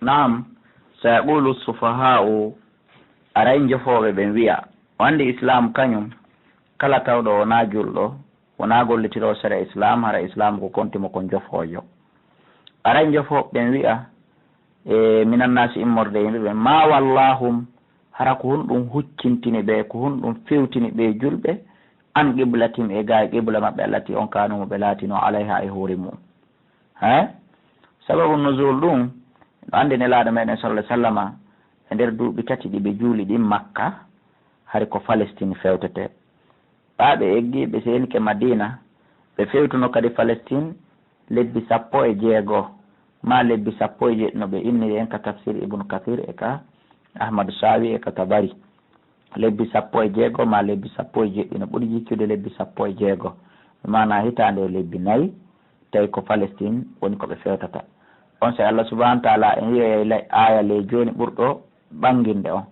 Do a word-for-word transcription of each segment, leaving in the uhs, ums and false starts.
Naam, sayaqulu sufaha'u, aray njofooɓe ɓen wi'a. O anndi Islaam kañum, kala tawɗo wonaa julɗo, wonaa gollitiroo sere Islaam, hara Islaam ko konti mo ko njofoojo. Aray njofooɓe ɓen wi'a, e minan naasi immorde yimɓe ɓen, maa wallaahum, hara ko honɗum huccintini ɓe, ko honɗum fewtini ɓe julɓe, an qiblatihim e gaa e qibla maɓɓe allati on kaanu mo ɓe laatinoo alayha e hoore mum. He? Sababu nuzul ɗum, no anndi Nelaaɗo meɗen sallallahu alaihi wasallama, e nder duuɓi tati ɗi ɓe juuli ɗin Makka, hari ko Palestine fewtete. Ɓaa ɓe eggi, ɓe seenike Madina, ɓe fewtuno kadi Palestine lebbi sappo e jeego, maa lebbi sappo e jeeɗiɗi no ɓe inniri en ka tafsir Ibn Kathir e ka Ahmadu Sawi e ka Tabari. Lebbi sappo e jeego maa lebbi sappo e jeeɗiɗi no ɓuri jiccude lebbi sappo e jeego. Maanaa hitaande e lebbi nayi, tawi ko Palestine woni ko ɓe fewtata. On saa'i Allah subhanahu wa ta'ala en yi'ay lay-, aaya ley jooni ɓurɗo ɓanginde on.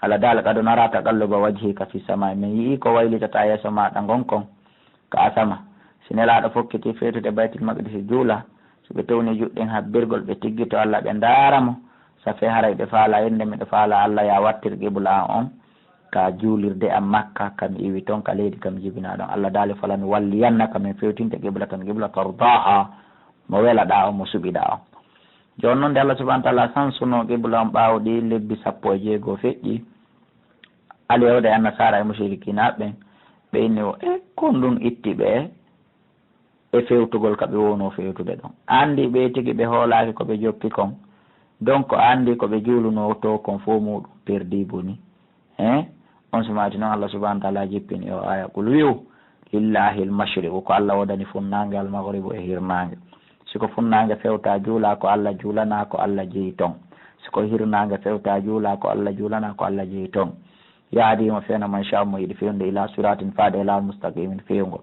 Allah daali, "Qad nara taqalluba wajhika fi samaa'i." Min yi'ii ko waylitata yeeso maaɗa ngon kon ka asama. Si Nelaaɗo fokkiti fewtude Baytul Maqdis juula, si ɓe towni juuɗe ɗen habbirgol, ɓe tiggito Allah, ɓe ndaara mo, ça fait haray ɓe faalaa innde, miɗo faalaa Allah ya wattir qibla an on ka juulirde am Makka, ka mi iwi ton ka leydi ka mi jibinaa ɗon. Allah daali, "Fala nuwalliyannaka, min fewtinte qiblatan, qibla tardaha, mo welaɗaa on, mo suɓiɗaa on." Jooni non de Allah subhanahu wa ta'ala sansuno qibla on ɓaawo ɗi lebbi sappo e jeego feƴƴi. Alyawde annasaara e mushrikiinaaɓe ɓen, ɓe inni o, e ko ɗum itti ɓe e fewtugol ka ɓe wonoo fewtude ɗon. Anndi ɓe tigi ɓe hoolaaki ko ɓe jokki kon. Donc anndi ko ɓe juulunoo to kon fof muɗum perdi boni. Hein? On sumaati noon Allah subhanahu wa ta'ala jippini o aya, "Qul" wi'u, "Lillahi al-mashriqu", ko Allah wodani funnaange, "al-maghribu" e hirnaange. Si ko funnaange fewta juula ko Allah juulana, ko Allah jeyi ton. Si ko hirnaange fewta juula ko Allah juulana, ko Allah jeyi ton. "Yahdi" mo fewna "man sha'a" mo yiɗi fewnude "ila siratin" faade e laawol "mustaqimin" fewngol.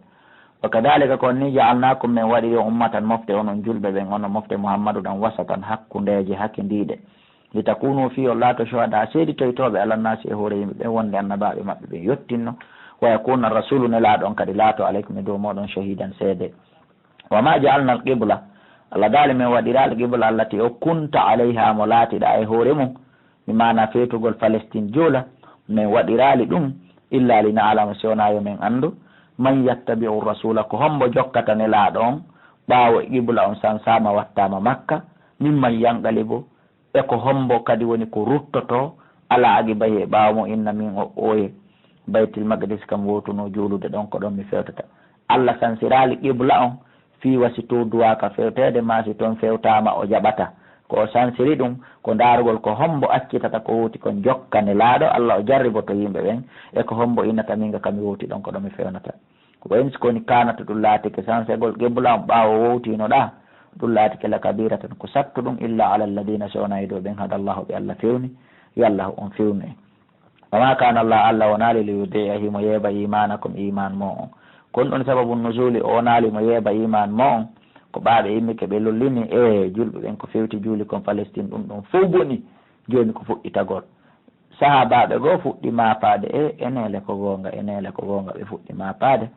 "Wa kadhalika" ko ni "ja'alnakum" men waɗiri on "ummatan" mofte onon julɓe ɓen, onon mofte Muhammadu ɗan, "wasatan" hakkundeeje hakindiiɗe. "Litakunu" fii on laato "shuhada" seeditoytooɓe "ala nnaasi" e hoore yimɓe ɓen wonde annabaaɓe maɓɓe ɓen yottinno. "Wa yakuna rasulu" nelaaɗo on kadi laato "alaykum" e dow mooɗon "shahidan" seede. "Wa ma ja'alna al-qibla", Allah daali men waɗiraali qibla allati o "kunta alayha" mo laatiɗaa e hoore mum, mi maana fewtugol Palestine juula, men waɗiraali ɗum "illa li na'lama" si wonaa yo men anndu "man yattabi'u rasula" ko hombo jokkata nelaaɗo on ɓaawo e qibla on sansaama wattaama Makka, "mimman yanqalibu" e ko hombo kadi woni ko ruttoto "ala aqibayhi" e ɓaawo mo inna min o ooye. Baytil Maqdis kam wowtuno juulude ɗon ko ɗon mi fewtata. Allah sansiraali qibla on fii wa si to duwaaka fewteede maa si ton fewtaama o jaɓata. Ko o sansiri ɗum ko ndaarugol ko hombo accitata ko wowti kon jokka nelaaɗo Allah o jarriboto yimɓe ɓen e ko hombo innata min ga kami wowti ɗon ko ɗon mi fewnata. Ko en si koni kaanata ɗum laatike sansegol qibla on ɓaawo wowtiinoɗaa, ɗum laatike la kabiratan ko sattu ɗum illa ala alladina si wonaa e dow ɓen hada Allahu ɓe Allah fewni, yo Allah on fewnu en. "Wa ma kana Allah" Allah wonaali "li yudi'a" himo yeeba "imanakum" iman mo on. Kon ɗon sababu nuzuli o wonaali mo yeeba iman mo on, ko ɓaaɓe immike ɓe lollini e julɓe ɓen ko fewti juuli kon Palestine ɗum ɗon fow boni, jooni ko fuɗɗitagol. Sahaabaaɓe goo fuɗɗi maapaade, e, e neele ko goonga, e neele ko goonga ɓe fuɗɗi maapaade.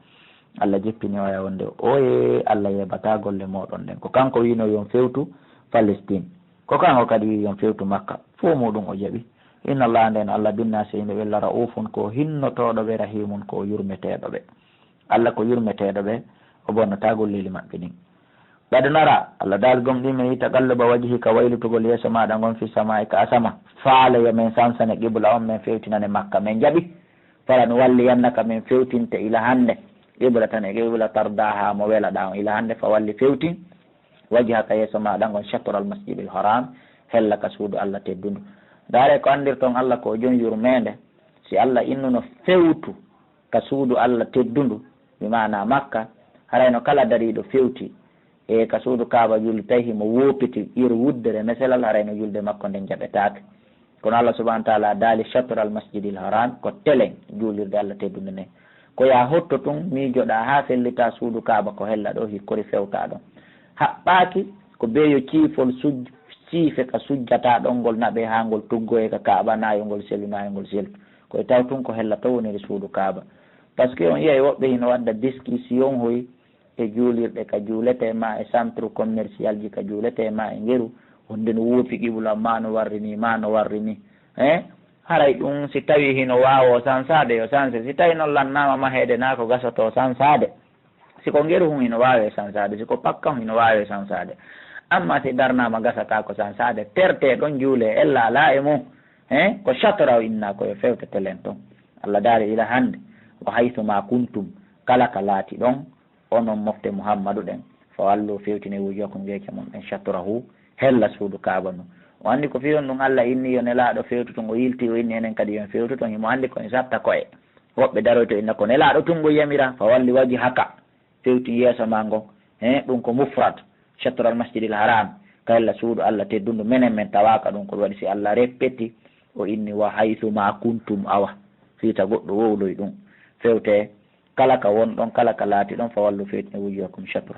Allah jippini oya wonde oye, Allah yeebataa golle mooɗon ɗen. Ko kanko wiino yon fewtu Palestine. Ko kanko kadi wii yon fewtu Makka. Fow muuɗum o jaɓi. Inna Allah, nden Allah binnaasi yimɓe ɓe la ra'ufun ko hinnotooɗo ɓe, rahimun ko yurmeteeɗo ɓe. Allah ko yurmeteeɗo ɓe, o bonnataa golleeli maɓɓe ɗin. Qad nara, Allah daal gomɗii men yi taqalluba wajhika waylitugol yeeso maaɗa ngon fi samaa'i ka asama. Faale yo men sansane qibla on, men fewtinane Makka. Men jaɓi. Fala nuwalliyannaka, men fewtinte ila hannde. Qiblatan e qibla tardaha mo welaɗaa on. Ila hannde fa walli fewtin wajhaka yeeso maaɗa ngon shatral masjidil haram, hella ka suudu Allah teddundu. Ndaare ko anndirton Allah ko o jon yurmeende. Si Allah innuno fewtu ka suudu Allah teddundu, bi maana Makka, harayno kala dariiɗo fewti e ka suudu Kaaba julde tawi himo woopiti yeru wuddere meselal, harayno julde makko nden jaɓetaake. Kono Allah subhanahu wa ta'ala daali shatral masjidil haram, ko telen juulirde Allah teddunde nden. Ko yaa hotto tun miijoɗaa haa fellitaa suudu Kaaba ko hella ɗo hikkori fewtaa ɗon. Haɓɓaaki ko beeyo ciifol suj-, siife ka sujjataa ɗon ngol naɓee haa ngol tuggoyee ka Kaaba, naayongol selu, naayongol selu. Ko e taw tun ko hella to woniri suudu Kaaba. Parce que on yi'ay woɓɓe hino wadda discussion hoy e juulirɗe ka juuletee maa e centre commercial ji ka juuletee maa e ngeru, Wonde no woopi qibla, ma no warri ni, ma no warri ni. Eh? Haray ɗum si tawi hino waawo sansaade, yo sanse. Si tawi noon lannaama maheede, naa ko gasoto sansaade. Si ko ngeru hun hino waawe sansaade, si ko pakka hun hino waawe sansaade. Amma si darnaama gasata ko sansaade, terte ɗon juule, ella alaa e mum. Eh? Ko shatra o inna ko yo fewte telen ton. Allah daali ila hannde, "Wa haythu ma kuntum," kala ka laati ɗon, onon mofte Muhammadu ɗen, "fa wallu," fewtine, "wujuhakum," geece mon ɗen, "shatrahu," hella suudu Kaaba ndun. O anndi ko fiyon ɗum Allah inni yo Nelaaɗo fewtu tun, o yilti, o inni enen kadi yon fewtu ton, himo anndi ko en satta ko'e. Woɓɓe daroyto inna ko Nelaaɗo tun ngon yamira, "Fa walli wajhaka," fewti yeeso ma ngon. He, ɗum ko mufrad, shatral masjidil haram, ka hella suudu Allah teddundu, menen men tawaaka ɗum, ko waɗi si Allah repeti, o inni, "Wa haythu ma kuntum," awa, fiita goɗɗo wowloy ɗum, fewte kala ka won ɗon, kala ka laati ɗon, "fa wallu," fewtine, "wujuhakum shatra."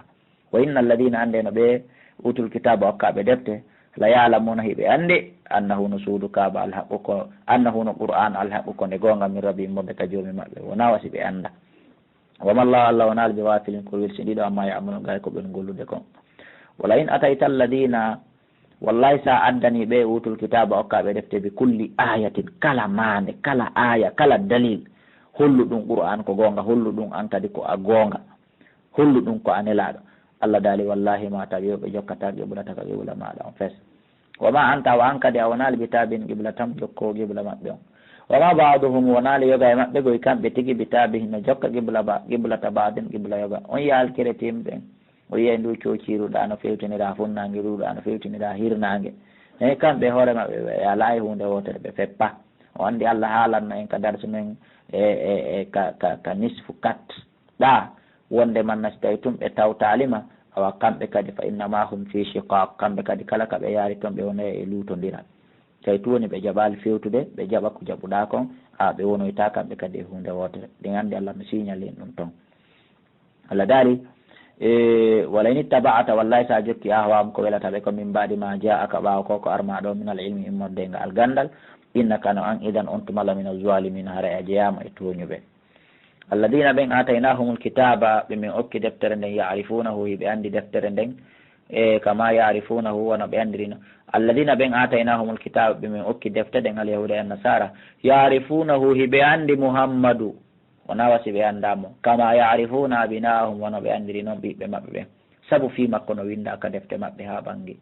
"Wa inna alladhina," annde no ɓe, "utul kitaba," okkaaɓe defte, "la ya'lamuna," hiɓe anndi, "annahu," no suudu Kaaba, "alhaqqu," ko, "annahu," no Qur'an, "alhaqqu," ko nde goonga, "min rabbihim," immorde ka Joomi maɓɓe. Wonaa wa si ɓe annda. "Wa ma Allahu," Allah wonaali, "bi ghafilin," ko welsindiiɗo, "amma ya'malun," gay ko ɓen gollude kon. "Wa la in atayta alladhina," wallahi, sa addani ɓe, "utul kitaba," okkaaɓe defte, "bi kulli ayatin," kala maande, kala aya, kala dalil, hollu ɗum Qur'an ko goonga, hollu ɗum an kadi ko a goonga, hollu ɗum ko a Nelaaɗo. Allah daali, "Wallahi, ma tabi'u," ɓe jokkataa qiblata ka qibla maaɗa on fes. "Wa ma anta," wa an kadi a wonaali, "bi tabi'in," qiblatam, jokkowo qibla maɓɓe on. "Wa ma ba'duhum," wonaali yoga e maɓɓe goy kamɓe tigi, "bi tabi'in," no jokka qibla ba, qiblata ba'din, qibla yoga. On yaal keretim ɓen. O yi'ay ndu cociiru ɗa no fewtinira funnaange, ndu ɗa no fewtinira hirnaange. He kamɓe hoore maɓɓe, ɓe alaa e huunde wootere, ɓe feppa. O anndi Allah haalanno en ka darsu men e, e, e ka, ka, ka nisfu kat ɗa, wonde man na si tawi tun ɓe tawtaali ma, awa kamɓe kadi, "fa innama hum fi shiqaq," kamɓe kadi kala ka ɓe yaari ton, ɓe wonoya e luutondiral. Tawi tun woni ɓe jaɓaali fewtude, ɓe jaɓa ko jaɓuɗaa kon, a ɓe wonoyta kamɓe kadi e huunde wootere. Ɗin anndi Allah no signali en ɗum ton. Allah daali, e, "Wala in ittaba'ta," wallahi sa jokki, "ahwa'ahum," ko welata ɓe ko, "min ba'di ma ja'aka," ɓaawo ko ko arma ɗo, "minal ilmi," immorde nga algandal, "innaka," no an, "idan," on tuma, "la mina zalimin," haray a jeyaama e tooñuɓe. "Alladina," ɓen, "ataynahumul kitaba," ɓe min okki deftere nden, "ya'rifunahu," hiɓe anndi deftere nden, e, "kama ya'rifunahu," wano ɓe anndiri no. "Alladina," ɓen, "ataynahumul kitaba," ɓe min okki defte ɗen, "al yahuda e annasara, ya'rifunahu," hiɓe anndi Muhammadu. Wonaa wa si ɓe anndaa mo. "Kama ya'rifuna abna'ahum," wano ɓe anndiri non ɓiɓɓe maɓɓe ɓen. Sabu fii makko no winndaa ka defte maɓɓe haa ɓanngi.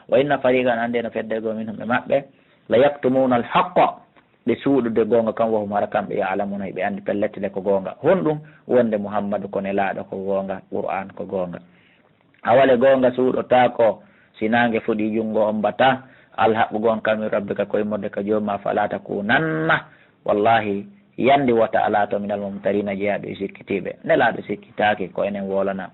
"Wa inna fariqan," anndee no fedde goo minhum e maɓɓe, "la yaktumuna al-haqqa," ɓe suuɗude goonga kan, "wa hum," hara kamɓe, "ya'lamuna," hiɓe anndi pellet le ko goonga. Honɗum? Wonde Muhammadu ko Nelaaɗo ko goonga, Qur'an ko goonga. Awale goonga suuɗotaako, si naange fuɗii junngo on bata, "Alhaqqu," goonga, "min rabbika," ko immorde ka Joomi maa, "fala takunanna," wallahi, yandi wota a laato, "minal mumtarina," jeyaaɗo e sikkitiiɓe. Nelaaɗo sikkitaaki, ko enen woolanaa.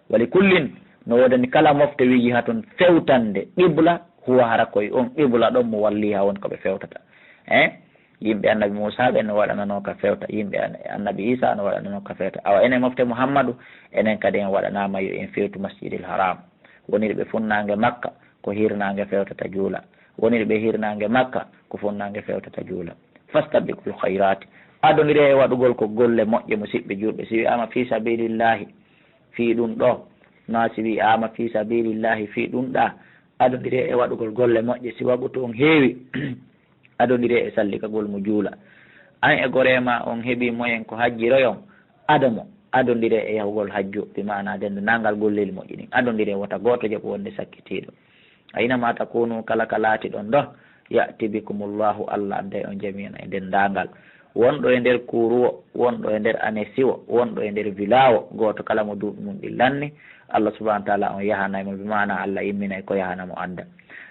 "Wa li kullin," no woodani kala mofte, "wijihatun," fewtande, "qibla," huwa, hara ko e on qibla ɗon, "muwalliha," woni ko ɓe fewtata. Eh? Yimɓe annabi Muusaa ɓen no waɗananoo ka fewta, yimɓe an-, annabi Iisaa no waɗananoo ka fewta. Awa enen mofte Muhammadu, enen kadi en waɗanaama yo en fewtu Masjidil Haram. Woniri ɓe funnaange Makka, ko hirnaange fewtata juula. Woniri ɓe hirnaange Makka, ko funnaange fewtata juula. "Fastabiqul khayraati." Adondire e waɗugol ko golle moƴƴe, musiɓɓe juulɓe. Si wi'aama fii sabilillahi, fii ɗum ɗo, maa si wi'aama fii sabilillahi, fii ɗum ɗa, adondire e waɗugol golle moƴƴe. Si waɓutu on heewi, adondire e sallikagol mo juula. An e goree ma on heɓii moyen ko hajjiroyon, ado mo, adondire e yahugol hajju, bi maana denndaangal golleeli moƴƴi ɗin. Adondire, wota gooto jaɓu wonde sakkitiiɗo. "Aynama takunu," kala ka laatiɗon ɗon, "ya'ti bikumullahu," Allah adday on jami'an e denndaangal. Wonɗo e nder kuuruwo, wonɗo e nder anesiwo, wonɗo e nder vilaawo, gooto kala mo duuɓi mum ɗin lanni, Allah subhanahu wa ta'ala on yahanay mo, bi maana Allah imminay ko yahana mo adda.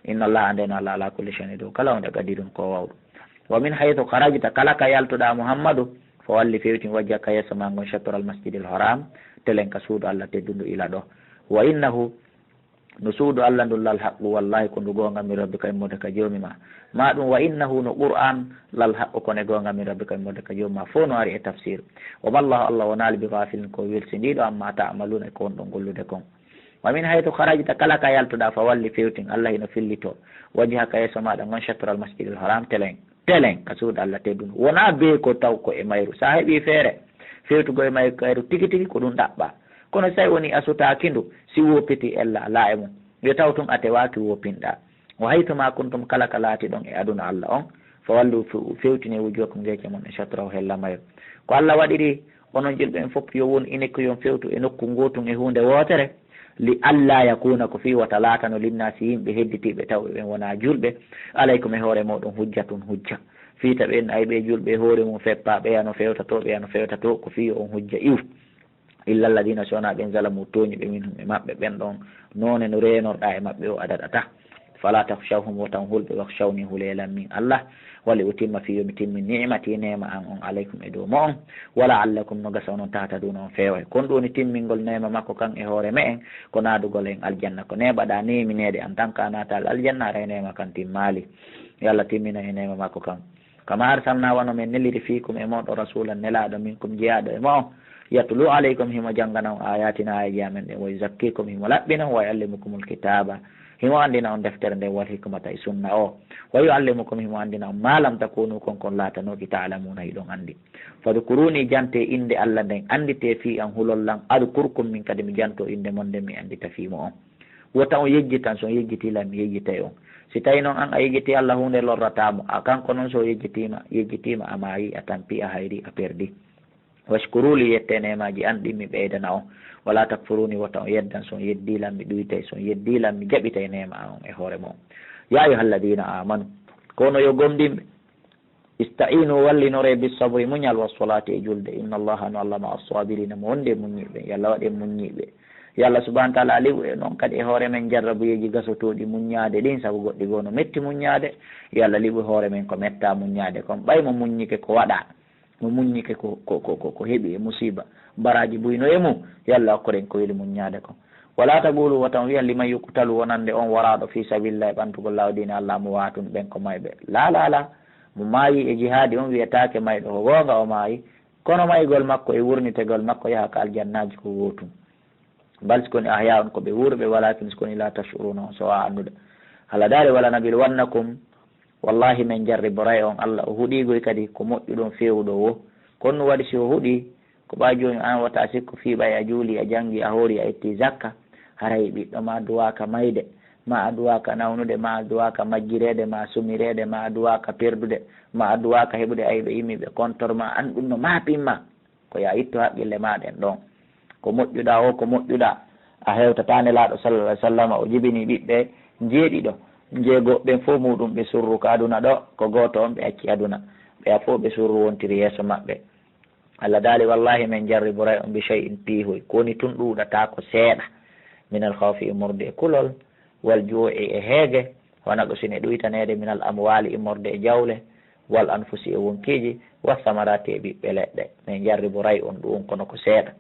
"Inna Allah," andeno Allah, "ala kulli shay'in," e dow kala hunde, "qadirun," ko wawɗo. "Wa min haythu kharajta," kala ka yaltuɗa Muhammadu, "fa walli," fewtin, "wajhaka," yeeso ma ngon, "shatral masjidil haram," telen ka suudu Allah teddundu ila ɗo. "Wa innahu," no suudu Allah ndun, "lal haqqu," wallahi ko ndu goonga, "min rabbika," immorde ka Joomi ma. Maa ɗum, "wa innahu," no Qur'an, "lal haqqu," ko nde goonga, "min rabbika," immorde ka Joomi ma. Fow no ari e tafsir. "Wa ma Allahu," Allah wonaali, "bi ghafilin," ko welsindiiɗo, "amma ta'maluna," e ko on ɗon gollude kon. "Wa min haythu kharajta," kala ka yaltuɗa, "fa walli," fewtin, Allah hino fillito, "wajhaka," yeeso maɗa ngon, "shatral masjidil haram," telen. Telen ka suudu Allah teddundu. Wonaa bee ko taw ko e mayru. Sa heɓii feere fewtugol e mayru tigi tigi, ko ɗum ɗaɓɓa. Kono si tawi woni a sutaaki ndu, si woopiti ella alaa e mum. Yo taw tun a tewaaki woopinɗa. Wa haythu ma kuntum, kala ka laatiɗon e aduna Allah on, fa wallu, fe-, fewtine wujuhakum, geece mon, e shatrahu, hella mayre. Ko Allah waɗiri onon julɓe en fof, yo won ine ko yon fewtu e nokku ngootun e huunde wootere, li alla yakuna, ko fii wota laatano, linnaasi, yimɓe hedditiiɓe tawɓe ɓen wonaa julɓe, alaykum, e hoore mooɗon, hujjatun, hujja. Fii tawi en ay ɓe julɓe e hoore mum feppa, ɓeya no fewta to, ɓeya no fewta to, ko fii yo on hujja iw. Illa alladina, so wonaa ɓen, zalamu, tooñi ɓe, minhum, e maɓɓe ɓen ɗon, noone no reenorɗaa e maɓɓe o, a daɗataa. Fala takhshawhum, wota on hul ɓe, wakhshawni, hulee lan min Allah, wali utimma, fii yo mi timmin, ni'mati, neema an on, alaykum, e dow mo'on, wa la'allakum, no gasa onon, tahtaduna, on feeway. Kon ɗum woni timmingol neema makko kan e hoore me'en, ko naadugol en aljanna. Ko neeɓaɗaa neemineede en tant que a naataali aljanna, haray neema kan timmaali. Yo Allah timmino en neema makko kan. Kama arsalna, wano men neliri, fiikum, e mooɗon, rasulan, nelaaɗo, minkum, jeyaaɗo e mo'on, yatlu alaykum, himo janngana on, ayatina, aayeeje amen ɗen, wa yuzakkikum, himo laɓɓina on, wa yuallimukumul kitaaba, himo anndina on deftere nden, wal hikmata, e sunna o, wa yuallimukum, himo anndina on, ma lam takunu, kon kon laatanooki, ta'lamuna, hiɗon anndi. Fadkuruni, jante innde Allah nden, anndite fii an, hulol lan, adkurkum, min kadi mi janto innde mon nden, mi anndita fii mo'on. Wota on yejjitan, so on yejjitii lan, mi yejjitay on. Si tawii non an a yejjitii Allah, huunde lorrataa mo. A kanko non, so o yejjitiima, yejjitiima, a maayii, a tampii, a hayrii, a perdii. Washkuru li, yette neemaaji an ɗin mi ɓeydana on. Wala takfuruni, wota on yeddan, so on yeddii lan, mi ɗuytay, so on yeddii lan, mi jaɓitay neema an on e hoore mon. Ya ayyuhalladina amanu, kono yo gomɗinɓe, ista'inu, wallinoree, bis sabri, muñal, was salati, e julde. Inna Allaha, no Allah, ma'a sabirina, mo wonde e muññiiɓe. Yo Allah waɗen muññiiɓe. Yo Allah subhanahu wa ta'ala liɓu en non kadi e hoore men jarrabuyeeji gasotooɗi muññaade ɗin, sabu goɗɗi goo no metti muññaade. Yo Allah liɓu hoore men ko mettaa muññaade kon. Ɓay mo muññike ko waɗaa, mo muññike ko, ko, ko, ko, ko heɓi e musiiba, baraaji buy no e mum, yo Allah okkoren ko weli muññaade kon. Wala taqulu, wota on wi'a, liman yuqtalu, wonande on waraaɗo, fi sabilillahi, ɓantugol laawol diine Allah, amwaatun, ɓen ko mayɓe. La, la, la. Mo maayi e jihaadi, on wi'etaake mayɗo, ko goonga o maayi, kono maygol makko e wurnitegol makko yaha ka aljannaaji ko gootum. Bal, si koni, ahyaa'un, ko ɓe wuurɓe, walakin, si koni, la tash'uruna, on sowaa anndude. Allah daali, wala nabluwannakum, wallahi, men jarriboray on. Allah o huɗiigoy kadi ko moƴƴuɗon feewuɗo wo. Kono ɗum waɗi, si o huɗii, ko ɓaa jooni an wota sikku fii ɓay a juulii, a janngii, a hoorii, a ittii zakka, haray ɓiɗɗo ma duwaaka mayde, ma a duwaaka nawnude, ma a duwaaka majjireede, ma a sumireede, ma a duwaaka perdude, ma a duwaaka heɓude ayɓe immiiɓe kontor ma, an ɗum no maapin ma. Ko yo a ittu haqqille maaɗa en ɗon. Ko moƴƴuɗaa o, ko moƴƴuɗaa. A hewtataa Nelaaɗo sallallahu alaihi wasallam, o jibini ɓiɓɓe njeeɗiɗo. Njeego ɓen fof muuɗum ɓe surru ka aduna ɗo, ko gooto on ɓe acci aduna. Ɓeya fof ɓe surru wontiri yeeso maɓɓe. Allah daali, wallahi, men jarriboray on bi shay'in, piihoy. Ko woni tun ɗuuɗataa ko seeɗa. Minal khawfi, immorde e kulol, wal juu'i, e heege, wa naqsin, e ɗuytaneede, minal amwaali, immorde e jawle, wal anfusi, e wonkiiji, was samarati, e ɓiɓɓe leɗɗe. Men jarriboray on ɗum, kono ko seeɗa.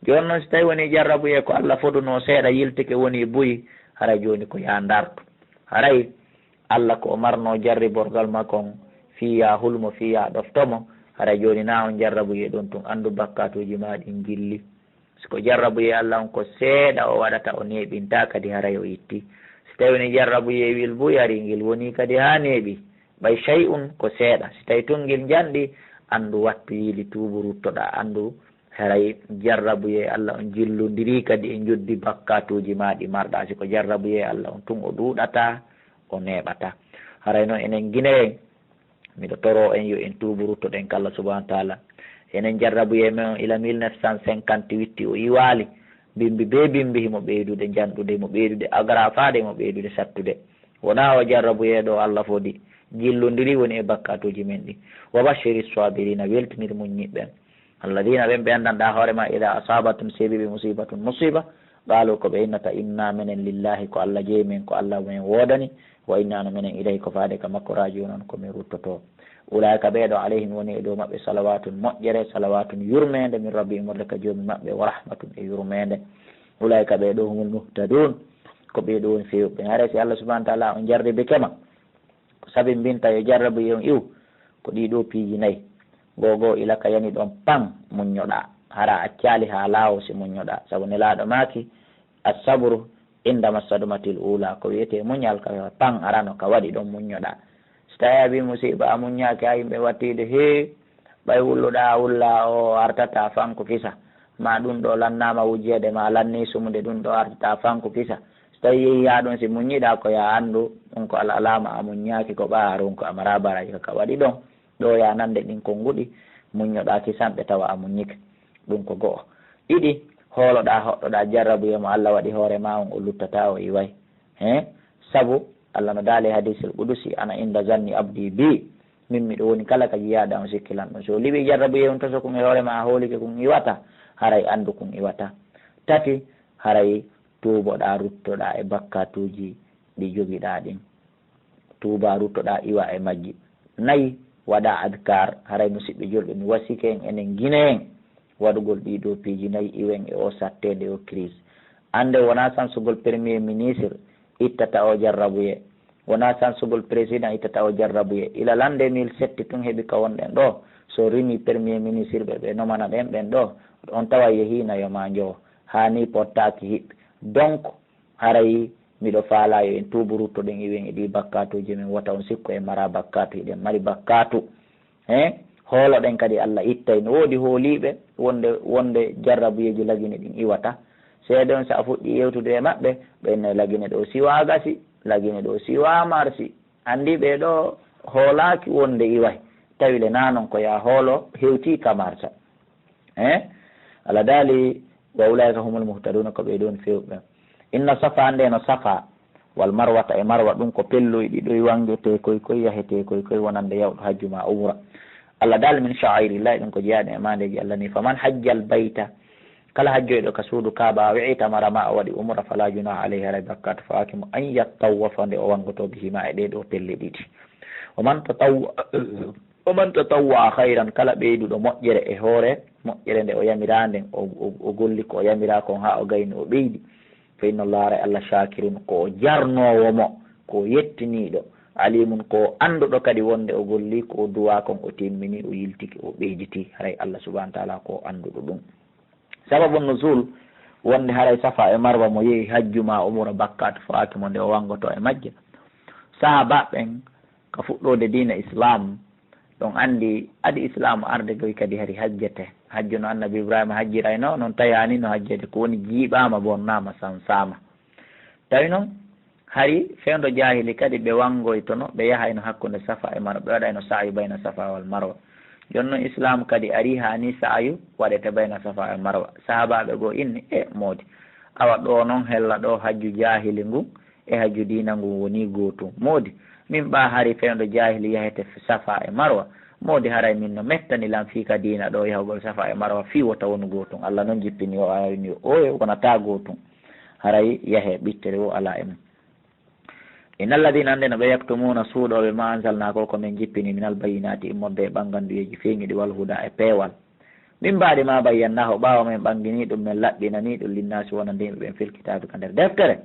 Jooni non, si tawi woni jarrabuyee ko Allah fodunoo seeɗa, yiltike, woni buy, haray jooni ko yaa ndartu. Haray Allah ko o marnoo jarriborgal makko on, fii yaa hul mo, fii yaa ɗofto mo. Haray jooni na on jarrabuyee ɗum tun, anndu bakkaatuuji maa ɗin jilli. Si ko jarrabuyee Allah on ko seeɗa o waɗata, o neeɓintaa kadi haray o itti. Si tawi woni jarrabuyee wil buy ari, ngil woni kadi haa neeɓi, ɓay shay'un ko seeɗa. Si tawi tun ngil njanɗi, anndu wattu yiili tuubu ruttoɗaa, anndu haray jarrabuyee Allah on jillondirii kadi e njoddi bakkaatuuji maa ɗi marɗaa. Si ko jarrabuyee Allah on tun o ɗuuɗataa, o neeɓataa. Haray non enen Gineyen, miɗo toroo en yo en tuubu, ruttoɗen ka Allah subhanahu wa taala. Enen jarrabuyee men on ila mille neuf cent cinquante-huit o iwaali, bimbi bee bimbi himo ɓeydude njanɗude, himo ɓeydude agraafaade, himo ɓeydude sattude. Wonaa o jarrabuyee ɗo Allah fodi, jillondiri woni e bakkaatuuji men ɗi. Wa bashiri sabirina, weltinir muññiiɓe ɓen. Alladina, ɓen ɓe anndanɗaa hoore ma, ida asabatum, seeɓi ɓe musibatun, musiba, qaalu, ko ɓe innata, inna, menen, lillahi, ko Allah jeyi men, ko Allah men woodani, wa inna, no menen, ilayhi, ko faade ka makko, rajiun, on ko min ruttoto. Ulaika, ɓee ɗo, alayhim, woni e dow maɓɓe, salawatun, moƴƴere, salawatun, yurmeende, min rabbi, immorde ka joomi maɓɓe, wa rahmatun, e yurmeende. Ulaika, ɓee ɗo, humul muhtadun, ko ɓee ɗo woni feewɓe. Haray si Allah subhanahu wa taala on jarribike ma, ko sabi mbinta yo jarrabu e on iw, ko ɗii ɗoo piiji nayi. Goo goo ila ka yani ɗon pan, muññoɗaa. Hara a accaali haa laawo si muññoɗaa. Sabu Nelaaɗo maaki, assabru inda massadumatil ula, ko wiyetee muñal ka pan arano ka waɗi ɗon muññoɗaa. Si tawii a bii musiiba a muññaaki haa yimɓe wattiide hee, ɓay wulluɗaa a wulla o artataa fan ko kisa. Ma ɗum ɗoo lannaama wujjeede ma lannii sumude ɗum ɗoo artataa fan ko kisa. Si Tawi yehi haa ɗon, si muññiɗaa ko yaa anndu, ɗum ko al-, alaama a muññaaki, ko ɓaaru, ko a maraa baraaji ka ka waɗi ɗon. Ɗo yaa nande ɗin konnguɗi, muññoɗaa kisanɓe tawa a muññike. Ɗum ko go'o. Ɗiɗi, hooloɗaa, hoɗɗoɗaa jarrabuyee mo Alla waɗi hoore maa on, o luttataa, o iway. He? Sabu Alla no daali e hadiisul qudusi, "Ana inda zanni abdi bi." Min miɗo woni kala ka jiyaaɗo am sikki lan ɗum. So liɓi jarrabuyee on toso kun e hoore maa, a hoolike kun iwata, haray anndu kun iwata. Tati, haray tuuboɗaa, ruttoɗaa e bakkaatuuji ɗi jogiɗaa ɗin. Tuubaa, ruttoɗaa, iwaa e majji. Nayi, waɗaa adkaar. Haray musiɓɓe julɓe, mi wasike en enen Gine'en waɗugol ɗii ɗoo piiji nayi, iwen e oo satteende, oo crise. Annde wonaa sansugol premier ministre ittata oo jarrabuyee. Wonaa sansugol président ittata oo jarrabuyee. Ila lan deux mille sept tun heɓi ka wonɗen ɗoo. So rimii premier ministre ɓe, ɓe nomana ɗen ɓen ɗoo, on tawa yehiino yo maa njowo. Haa nii pottaaki hiɓɓe. Donc, haray miɗo faalaa yo en tuubu, ruttoɗen iwen e ɗii bakkaatuuji men, wota on sikku en maraa bakkaatu, hiɗen mari bakkaatu. He? Hooloɗen kadi Alla ittay. No woodi hooliiɓe wonde, wonde jarrabuyeeji Lagine ɗin iwata. Seeɗa on, so a fuɗɗii yewtude e maɓɓe, ɓe inna Lagine ɗoo siwaa gasi, Lagine ɗoo siwaa marsi. Anndi ɓee ɗoo hoolaaki wonde iway. Tawi le naa non, ko yaa hoolo hewtii ka marsa. Eh? Alla daali, "Wa ulaa'ika humul muhtaduuna," ko ɓee ɗoo woni feewɓe ɓen. Inna Safa, nde no Safa, wal Marwata e Marwa, ɗum ko pelloy ɗiɗoy wangetee koy koy, yahetee koy koy, wonande yawɗo hajju maa umra. Alla daali, "Min sha'aa'irillaahi," ɗum ko jeyaaɗi e maandeeji Alla ni. "Faman hajjal bayta," kala hajjoyɗo ka suudu Kaaba, "aw i'tamara," maa o waɗi umra, "falaa junaaha alayhi," haray bakkaatu fawaaki mo, "an yattawwafa," nde o wangotoo, "bihimaa," e ɗee ɗoo pelle ɗiɗi. "Wa man tatawwa-, wa man tatawwa'a khayran," kala ɓeyduɗo moƴƴere e hoore moƴƴere nde o yamiraa nden, o, o, o golli ko o yamiraa kon haa o gayni, o ɓeydi, "fa inna Allaha," haray Alla, "shaakirun," ko o jarnoowo mo, ko o yettiniiɗo, "aliimun," ko o annduɗo kadi wonde o golli ko o duwaa kon, o timmini, o yiltiki, o ɓeyditi, haray Alla subhaanahu wa ta'aalaa ko o annduɗo ɗum. Sababu nuzul wonde haray Safa e Marwa, mo yehi hajju maa umra, bakkaatu fawaaki mo nde o wangotoo e majje. Sahaabaaɓe ɓen, ka fuɗɗoode diina Islaam, ɗon anndi adi Islaam arde goy kadi hari hajjete. Hajju no Annabi Ibraahiima hajjirayno, non tayaani no hajjede, ko woni jiiɓaama, bonnaama, sansaama. Tawi non, hari fewndo jaahili kadi ɓe wangoytono, ɓe yahayno hakkunde Safa e Marwa, ɓe waɗayno sa'yu bayna Safa wal Marwa. Jooni non Islaam kadi arii haa nii sa'yu waɗete bayna Safa e Marwa. Sahaabaaɓe goo inni, "E moodi, awa ɗoo non hella ɗoo hajju jaahili ngun e hajju diina ngun wonii gootun. Moodi, min ɓaa hari fewndo jaahili yahete Safa e Marwa. Moodi, haray min no mettani lan fii ka diina ɗoo yahugol Safa e Marwa fii wota wonu gootun. Alla non jippini o aaya, inni o, ooyo, wonataa gootun. Haray yahee ɓittere woo alaa e mum." "Innal ladiina," annde no ɓe, "yaktumuuna," suuɗooɓe, "maa anzalnaa," ko ko men jippini, "minal bayyinaati," immorde e ɓannganduyeeji feeñuɗi, "wal hudaa," e peewal. "Min ba'di maa bayyannahu," ɓaawo men ɓanngini ɗum, men laɓɓinani ɗum, "linnaasi," wonande yimɓe ɓen, "fil kitaabi," ka nder deftere.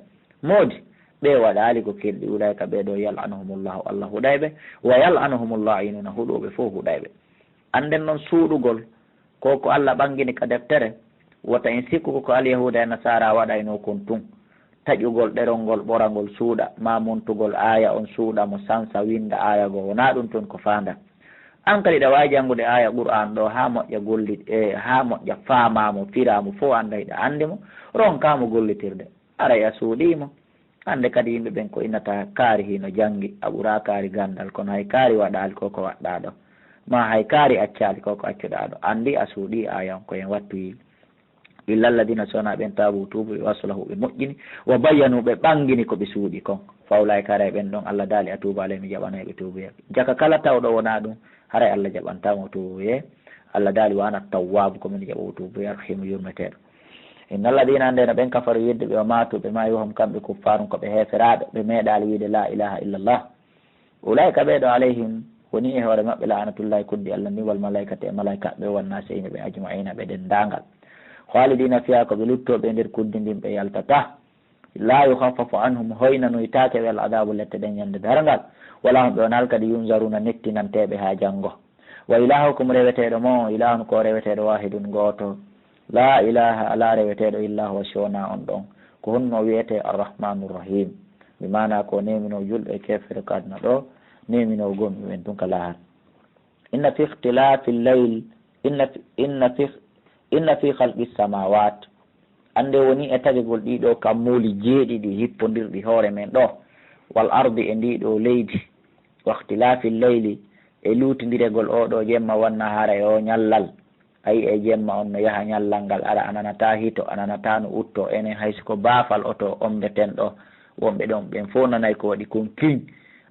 Moodi, ɓe waɗaali ko kelɗi, "ulaa'ika," ɓee ɗoo, "yal'anuhumullaahu," Alla huɗay ɓe, "wa yal'anuhumul laa'inuuna," huɗooɓe fof huɗay ɓe. Annden non suuɗugol ko ko Alla ɓanngini ka deftere, wota en sikku ko ko Alyahuuda e Nasaara waɗaynoo kon tun. Taƴugol ɗerol ngol, ɓorangol suuɗa, maa montugol aaya on suuɗa mo sansa, winnda aaya goo, wonaa ɗum tun ko faandaa. An kadi, ɗa waawi janngude aaya Qur'aan ɗoo haa moƴƴa golli-, e haa moƴƴa faamaa mo, firaa mo fof, annday ɗa anndi mo, ronkaa mo gollitirde. Aray a suuɗii mo. Hannde kadi yimɓe ɓen ko innata kaari hino janngi, a ɓuraa kaari ganndal, kono hay kaari waɗaali ko ko waɗɗaa ɗoo, maa hay kaari accaali ko ko accuɗaa ɗoo. Anndi a suuɗii aaya on, ko en wattu yii. "Illa alladina," so wonaa ɓen, "taabu," tuubu, "ɓe waslahu," ɓe moƴƴini, "wa bayyanu," ɓe ɓanngini ko ɓe suuɗii kon. "Fa ulaa'ika," haray ɓen ɗon, Alla daali, "atuubu alayhim," mi jaɓanay ɓe tuubuyee. Jaka kala tawɗo wonaa ɗum, haray Alla jaɓantaa mo tuubuyee. Alla daali, "Wa ana tawwaabu," ko min jaɓoowo tuubuyee, arrahiimu, yurmeteeɗo. "Inna alladina," anndee no ɓen, "kafaru," yedduɓe, "wa maatu," ɓe maayi, "wa hum," kamɓe, "kuffaarun," ko ɓe heeferaaɓe, ɓe meeɗaali wiide, "Laa ilaaha illallah." "Ulaa'ika," ɓee ɗoo, "alayhim," woni e hoore maɓɓe, "la'anatullahi," kuddi Alla ndin, "wal malaa'ikati," e malaa'ikaaɓe, "wan naasi," e yimɓe ɓen, "ajma'iina," ɓe denndaangal. "Khalidina fiha," ko ɓe luttooɓe e nder kuddi ndin, ɓe yaltataa. "Laa yukhaffafu anhum," hoynanoytaake ɓe, "al adaabu," lette ɗen, ñande darngal. "Wala hum," ɓe wonaa kadi, "yunzaruuna," nettinanteeɓe haa janngo. "Wa ilaahukum," reweteeɗo mon on, "ilaahun," ko reweteeɗo, "waahidun," gooto. "Laa ilaaha," alaa reweteeɗo, "illaa huwa," si wonaa on ɗon. Ko honno o wi'etee? "Arrahmaanu Rahiim." Bi maanaa ko o neeminoo julɓe e keefeero ka aduna ɗoo, neeminoo gomɗinɓe ɓen tun ka laahara. "Inna fi ikhtilaafi layl, inna fi, inna fi, inna fi khalqi samaawaat," Annde woni e tagegol ɗii ɗoo kammuuli jeeɗiɗi hippondirɗi hoore men ɗoo, wal ardi, e ndii ɗoo leydi, wa ikhtilaafi leyli, e luutindiregol oo ɗoo jemma wan nahaara e oo ñallal. Ayi, e jemma on no yaha, ñallal ngal ara, a nanataa hito, a nanataa no utto. Enen hay si ko baafal oto ommbeten ɗoo, wonɓe ɗon ɓen fow nanay ko waɗi kon kiñ.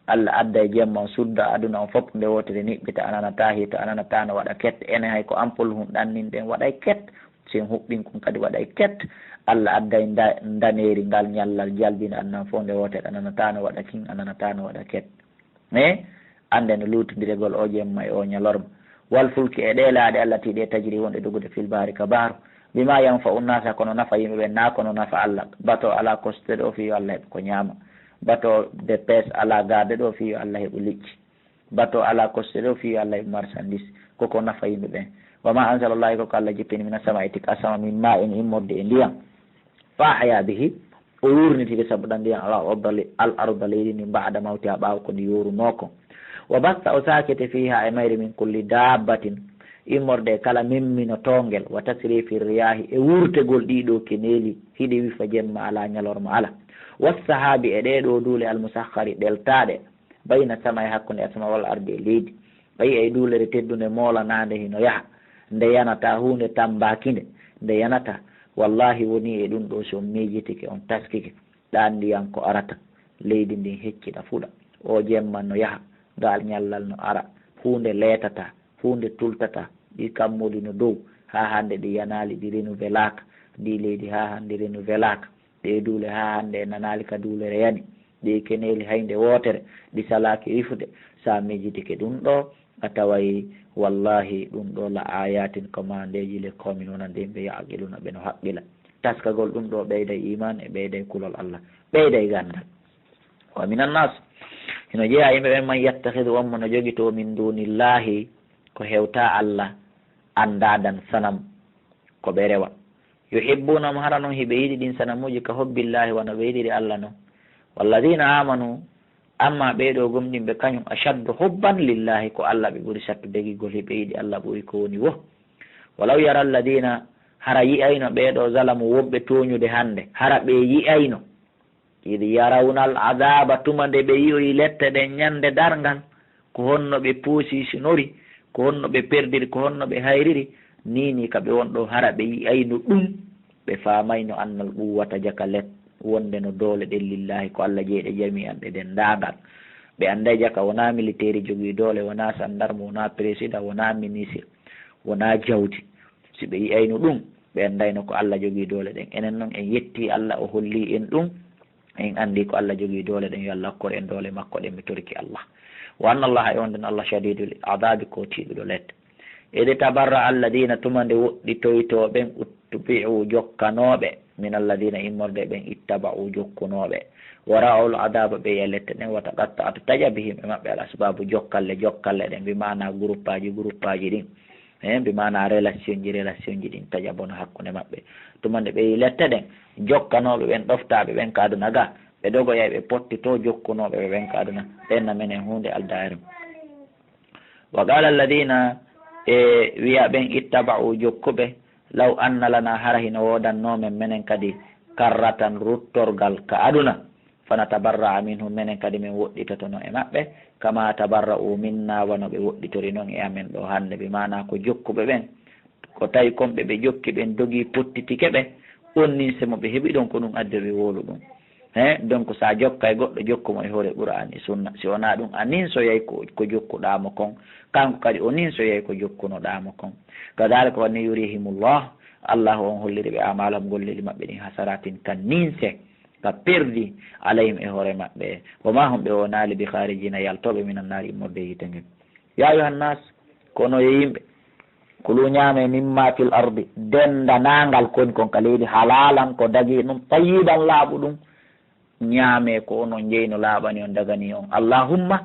Alla adda e jemma on sudda aduna on fof nde wootere niɓɓita, a nanataa hito, a nanataa no waɗa ket. Enen hay ko ampol hun ɗanninɗen waɗay ket, si en huɓɓin kun kadi waɗay ket. Alla adday nda-, ndaneeri ngal ñallal jalbina annan fof nde wootere, a nanataa no waɗa kiñ, a nanataa no waɗa ket. E annde no luutondiregol oo jemma e oo ñalorma. Wal fulki, e ɗee laaɗe, allati, ɗe, tajri, wonɗe dogude, fil bahri, ka bahru, bima yanfa'u nnasa, kono nafa yimɓe ɓen, naa kono nafa Alla. Bato alaa kostuɗo fii yo Alla heɓu ko ñaama. Bato de pêche alaa garduɗo fii yo Alla heɓu liƴƴi. Bato alaa kostuɗo fii yo Alla heɓu marchandise. Koko nafa yimɓe ɓen. Wa ma anzala Allahu, koko Alla jippini, mina samaa'i, tika asama, min ma'in, immorde e ndiyam. Fa ahya bihi, o wuurnitiri sabu ɗan ndiyam al arda, al arda, leydi ndin, ba'da mawtiha, ɓaawo ko ndi yoorunoo kon. Wa bassa, o saakiti, fiha, e mayri, min kulli dabbatin, immorde e kala memminotoongel, wa tasrifi riyahi, e wurtegol ɗii ɗoo keneeli, hiɗi wifa jemma alaa, ñalorma alaa. Wassahabi, e ɗee ɗoo duule, al musakhkhari, ɗeltaaɗe, bayna samaa'i, hakkunde asama, wal ardi, e leydi. Ayi, ay duulere teddunde moolanaande hino yaha, nde yanataa huunde, tambaaki nde, nde yanataa. Wallaahi, wonii e ɗun ɗoo, si on miijitike, on taskike, ɗan ndiyan ko arata, leydi ndin heccita fuɗa. Oo jemma no yaha, ngal ñallal no ara, huunde leetataa, huunde tultataa, ɗii kammuuli no dow, haa hannde ɗi yanaali, ɗi renouvelaka, ndii leydi haa hannde renouvelaka. Ɗee duule haa hannde en nanaali ka duulere yani. Ɗee keneeli hay nde wootere, ɗi salaaki wifude. Si a miijitike ɗun ɗoo, a taway, wallaahi, ɗun ɗoo la ayatin, ko maandeeji, li qawmin, wonande yimɓe, ya'qiluna, ɓe no haqqila. Taskagol ɗun ɗoo ɓeyday iimaan e ɓeyday kulol Alla, ɓeyday ganndal. Wa minan nas, hino jeyaa yimɓe ɓen, man yattakhidu, on mo no jogitoo, min dunillahi, ko hewtaa Alla, andaadan, sanam, ko ɓe rewa. Yuhibbunahum, hara non hiɓe yiɗi ɗin sanamuuji, ka hubbillahi, wano ɓe yiɗiri Alla non. Walladina amanu, amma ɓee ɗoo gomɗinɓe, kañum ashaddu hubban lillahi, ko Alla ɓe ɓuri sattude giggol, hiɓe yiɗi Alla ɓuri ko woni woo. Walaw yara alladina, hara yi'ayno ɓee ɗoo zalamu, woɓɓe tooñude hannde, hara ɓe yi'ayno. Id yarawna al adaba, tuma nde ɓe yi'oyi lette ɗen ñande darngal, ko honno ɓe positionori, ko honno ɓe perdiri, ko honno ɓe hayriri, nii nii ka ɓe won ɗoo, hara ɓe yi'ayno ɗun, ɓe faamayno annal quwwata, jaka let, wonde no doole ɗen, lillahi, ko Alla jeyi ɗe, jami'an, ɗe denndaangal. Ɓe annday jaka wonaa militeeri jogii doole, wonaa sandarmu, wonaa président, wonaa ministre, wonaa jawdi. Si ɓe yi'ayno ɗun, ɓe anndayno ko Alla jogii doole ɗen. Enen non, en yettii Alla, o hollii en ɗun. En anndi ko Alla jogii doole ɗen, yo Alla hokkor en doole makko ɗen, mi torike Alla. Wa anna Allaha, e wonde no Alla, shadidul adabi, ko tiiɗuɗo lette. Id tabarra alladina, tuma nde woɗɗitoytoo ɓen, uttubi'u, jokkanooɓe, min alladina, immorde ɓen, ittaba'u, jokkunooɓe, wa ra'awul adaba, ɓe yi'a lette ɗen, wa taqatta'at, taƴa, bihim, e maɓɓe, al asbabu, jokkalle, jokkalle ɗen, bi maana groupeaji, groupeaji ɗin. He, bi maana relationji, relationji ɗin taƴa bona hakkunde maɓɓe. Tuma nde ɓe yi lette ɗen, jokkanooɓe ɓen, ɗoftaaɓe ɓen ka aduna ga, ɓe dogoyay, ɓe pottitoo jokkunooɓe ɓe ɓen ka aduna, ɓen na menen huunde aldaa e rem. Wa qala alladina, e wi'a ɓen, ittaba'u, jokkuɓe, law anna lana, hara hino woodannoo men, menen kadi, karratan, ruttorgal ka aduna, fanatabarra'a minhum, menen kadi men woɗɗitotono e maɓɓe, kama tabarra'u minna, wano ɓe woɗɗitori non e amen ɗoo hannde. Bi maana ko jokkuɓe ɓen, ko tawi kon ɓe ɓe jokki ɓen dogii pottitike ɓe, on ninse mo ɓe heɓi ɗon, ko ɗun addi ɓe wowlu ɗun. He, donc, sa jokka e goɗɗo, jokku mo e hoore Qur'aan e Sunna. Si wonaa ɗun, a ninsoyay ko, ko jokkuɗaa mo kon, kanko kadi o ninsoyay ko jokkunoɗaa mo kon. Kadhalika, woni yurihimullah, Allahu on holliri ɓe amalahum, golleeli maɓɓe ɗin, hasaratin, ka ninse, ka perdi, alayhim, e hoore maɓɓe. Wa ma hum, ɓe wonaali, bi khaarijina, yaltooɓe, minan naari, immorde e yiite ngen. Ya ayyuhan nas, kono yo yimɓe, kulu, ñaame, mimma fil ardi, denndaangal koni kon ka leydi, halalan, ko dagii ɗun, tayyiban, laaɓuɗun. Ñaame ko onon jeyno laaɓani on, dagani on. Allahumma,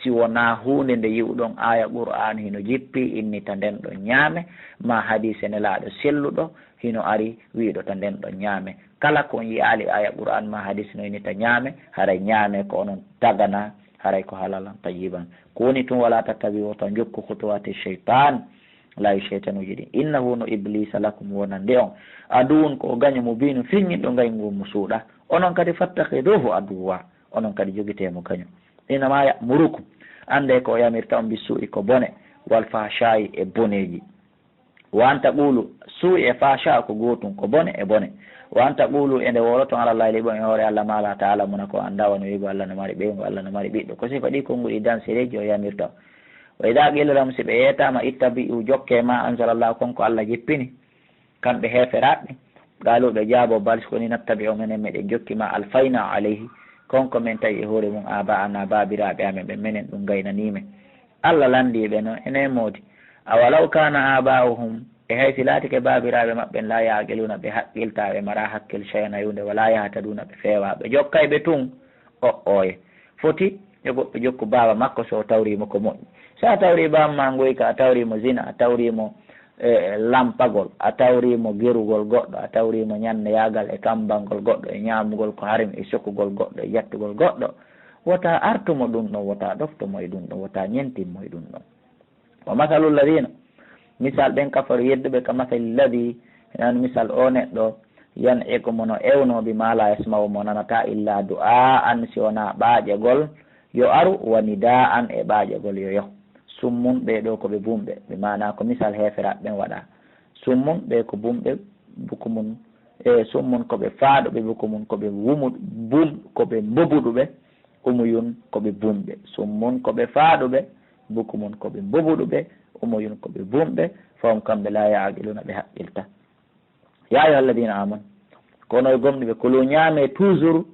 si wonaa huunde nde yi'uɗon aaya Qur'aan hino jippi, innita nden ɗon ñaame, maa hadiise Nelaaɗo selluɗo hino ari wi'uɗo ta nden ɗon ñaame. Kala ko on yi'aali aaya Qur'aan maa hadiis no innita ñaame, haray ñaame ko onon daganaa, haray ko halalan tayyiban. Ko woni tun, wala tattabi'u, wota njokku, khutuwaati shaytan, Laawi seytanuuji ɗin. Innahu, no Ibliisa, lakum, wonande on, aduwwun, ko o gaño, mubiinun, feññinɗo ngaygu ngun mo suuɗa. Onon kadi, fattakhiduuhu aduwwa, onon kadi jogitee mo gaño. Innamaa ya'murukum, anndee ko o yamirta on, bissuu'i, ko bone, wal fahshaa'i, e boneeji. Wa an taqulu, suu'i e fahshaa ko gootun, ko bone e bone. Wa an taqulu, e nde wowloton, alallaahi, liɓon e hoore Alla, maa laa ta'lamuuna, ko anndaa, wano wi'ugo Alla no mari ɓeyngu, Alla no mari ɓiɗɗo. Ko sifa ɗii konguɗi dansereeji o yamirta on. Wa idhaa qiila lahum, si ɓe yeetaama, ittabi'u, jokkee, maa anzalallaahu, kon ko Alla jippini, kamɓe heeferaaɓe ɓen, qaaluu, ɓe jaaboo, bal, si ko nii, nattabi'u, menen meɗen jokki, maa alfaynaa alayhi, kon ko men tawi e hoore mun, aabaa'anaa, baabiraaɓe amen ɓen, menen ɗun gaynanii men. Alla lanndii ɓe non, enen moodi, awalaw kaana aabaa'uhum, e hay si laatike baabiraaɓe maɓɓe ɓen, laa ya'qiluuna, ɓe haqqiltaa, ɓe maraa hakkil, shay'an, huunde, walaa yahtaduuna, ɓe feewaa, ɓe jokkay ɓe tun, o'oye. Foti yo goɗɗo jokku baaba makko so o tawrii mo ko moƴƴi. So a tawrii baaba maa ngoyka, a tawrii mo zina, a tawrii mo, e, lampagol, a tawrii mo gerugol goɗɗo, a tawrii mo ñanneyaagal e kammbangol goɗɗo, e ñaamugol ko harmi, e sokugol goɗɗo, e jattugol goɗɗo, wota artu mo ɗun ɗon, wota ɗofto mo e ɗun ɗon, wota ñentin mo e ɗun ɗon. Wa masalu lladhiina, misal ɓen kafaru yedduɓe, ka masali lladhii, hinaa wano misal oo neɗɗo, yan'iqu, mo no ewnoo, bimaa laa yasma'u, mo nanataa, illaa du'aa'an, si wonaa ɓaaƴagol yo aru, wa nidaa'an, e ɓaaƴagol yo yoh. Summun, ɓee ɗoo ko ɓe bumɓe, bi maanaa ko misal heeferaaɓe ɓen waɗaa. Summun, ɓee ko bumɓe, bukumun, e summun ko ɓe faaɗuɓe, bukumun ko ɓe wumu-, bum-, ko ɓe mbobuɗuɓe, umuyun ko ɓe bumɓe. Summun ko ɓe faaɗuɓe, bukumun ko ɓe mbobuɗuɓe, umuyun ko ɓe bumɓe, fahum kamɓe laa ya'qiluuna ɓe haqqiltaa. Yaa ayyuhal ladiina aamanu, ko onon gomɗuɓe, kuluu ñaamee toujours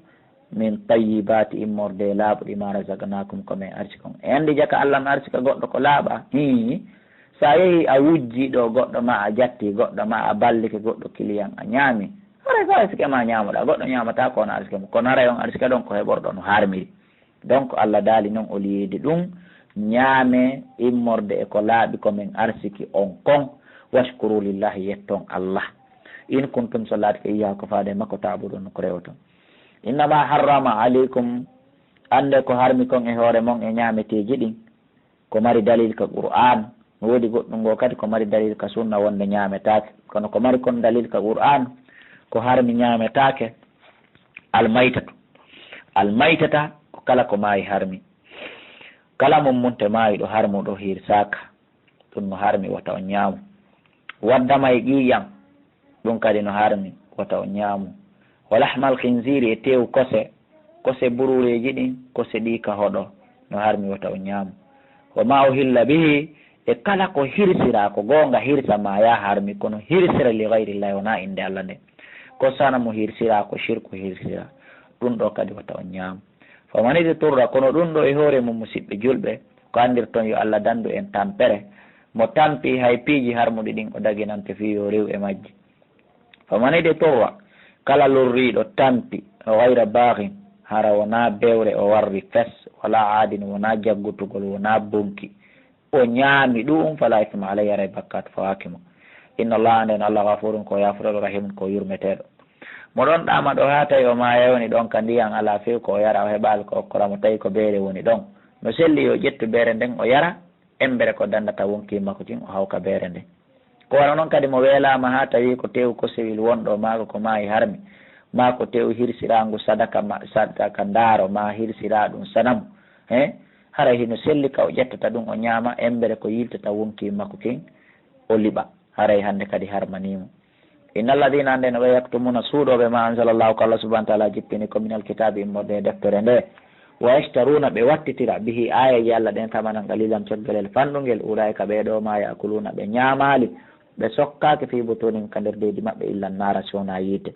min tayyibaati immorde e laaɓuɗi maa razaqnaakum ko men arsiki on. E anndi jaka Alla no arsika goɗɗo ko laaɓaa? Hii. So a yehii a wujjii ɗoo goɗɗo maa a jattii goɗɗo maa a ballike goɗɗo kiliyan a ñaami, haray ko arsike maa ñaamoɗaa, goɗɗo ñaamataa ko on arsike mum. Kono haray on arsike ɗon ko heɓorɗo no harmiri. Donc, Alla daali non, o liyeede ɗum, ñaame immorde e ko laaɓi ko men arsiki on kon. Washkuru lillahi, yetton Alla. In kuntum, so laatike, iyyaahu, ko faade e makko, ta'budun, ko rewoton. Innama harrama alaykum, annde ko harmi kon e hoore mon e ñaameteeji ɗin, ko mari dalil ka Qur'aan, no woodi goɗɗum goo kadi ko mari dalil ka sunna wonde ñaametaake. Kono ko mari kon dalil ka Qur'aan, ko harmi ñaametaake, almaytatu. Almaytata ko kala ko maayi harmi. Kala mummunte maayuɗo harmuɗo hirsaaka, ɗum no harmi, wota on ñaamu. Waddama e ƴiiƴam, ɗum kadi no harmi, wota on ñaamu. Wa lahmal khinziiri, e teewu kose, kose buruureeji ɗin, kose ɗi ka hoɗo, no harmi, wota on ñaamu. Wa ma uhilla bihi, e kala ko hirsiraa, ko goonga hirsa ma ya harmi, kono hirsiraa li gayrillahi, wonaa innde Alla nden. Ko sanamu hirsiraa, ko shirku hirsiraa, ɗum ɗo kadi wota on ñaamu. Faman idturra, kono ɗum ɗo e hoore mum, musiɓɓe julɓe, ko anndirton yo Alla dandu en tampere. Mo tampi hay piiji harmuɗi ɗin, o daginante fii yo rew e majji. Faman idturra, kala lorriiɗo tampi, gayra baaghin, hara wonaa bewre o warri fes, wala aadin, wonaa jaggutugol, wonaa bonki, o ñaami ɗuum, fala isma alayhi, haray bakkaatu fawaaki mo. Inna Allaha, nden Alla, ghafuurun, ko yaafuɗo, rahiimun, ko yurmeteeɗo. Mo ɗon ɗaama ɗo haa tawi o maaya, woni ɗon ka ndiyan alaa few ko o yara, o heɓaali ko okkora mo, tawi ko beere woni ɗon. No selli yo ƴettu beere nden o yara, embere ko dandata wonkii makko kin o hawka beere nden. Ko wano non kadi mo weelaama haa tawi ko teewu kosewil wonɗo maako ko maayi harmi, maa ko teewu hirsiraangu sadaka ma-, sadaka ndaaro, maa hirsiraa ɗum sanamu, he? Haray hino selli ka o ƴettata ɗum o ñaama, embere ko yiltata wonkii makko kin o liɓa. Haray hande kadi harmanii mo. Inna alladhina, nden ɓe, yaktumuna, suuɗooɓe, ma anzalallahu, ko Allah subhanahu wa ta'ala jippini, ko minal kitaabi, immorde e deftere nde, wa yashtaruna, ɓe wattitira, bihi, aayeeje Allah ɗen, thamanan qalilan, coggalel fanɗungel, ulaa'ika, ɓee ɗoo, ma ya'kuluna, ɓe ñaamaali, ɓe sokkaaki, fi butunihim, ka nder deedi maɓɓe, illa naara, si wonaa yiite.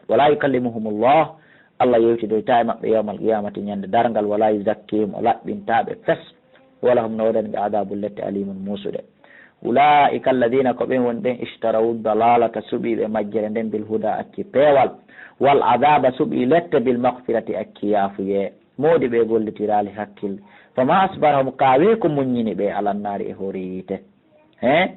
Wala yukallimuhumullah, Allah yewtidoytaa e maɓɓe yawmal qiyamati, ñande darngal, wala yuzakkihim, o laɓɓintaa ɓe fes, walahum, no woodani ɓe, adabun, lette, alimun, muusuɗe. Ulaa'ika alladhina, ko ɓen woni ɓen, ishtarawu dalalata, suɓii ɓe majjere nden, bil huda, acci peewal, wal adaba, suɓii lette, bil maghfirati, acci yaafuyee. Moodi ɓe gollitiraali hakkil. Fama asbarahum, kaawee ko muññini ɓe, alan naari, e hoore yiite. He?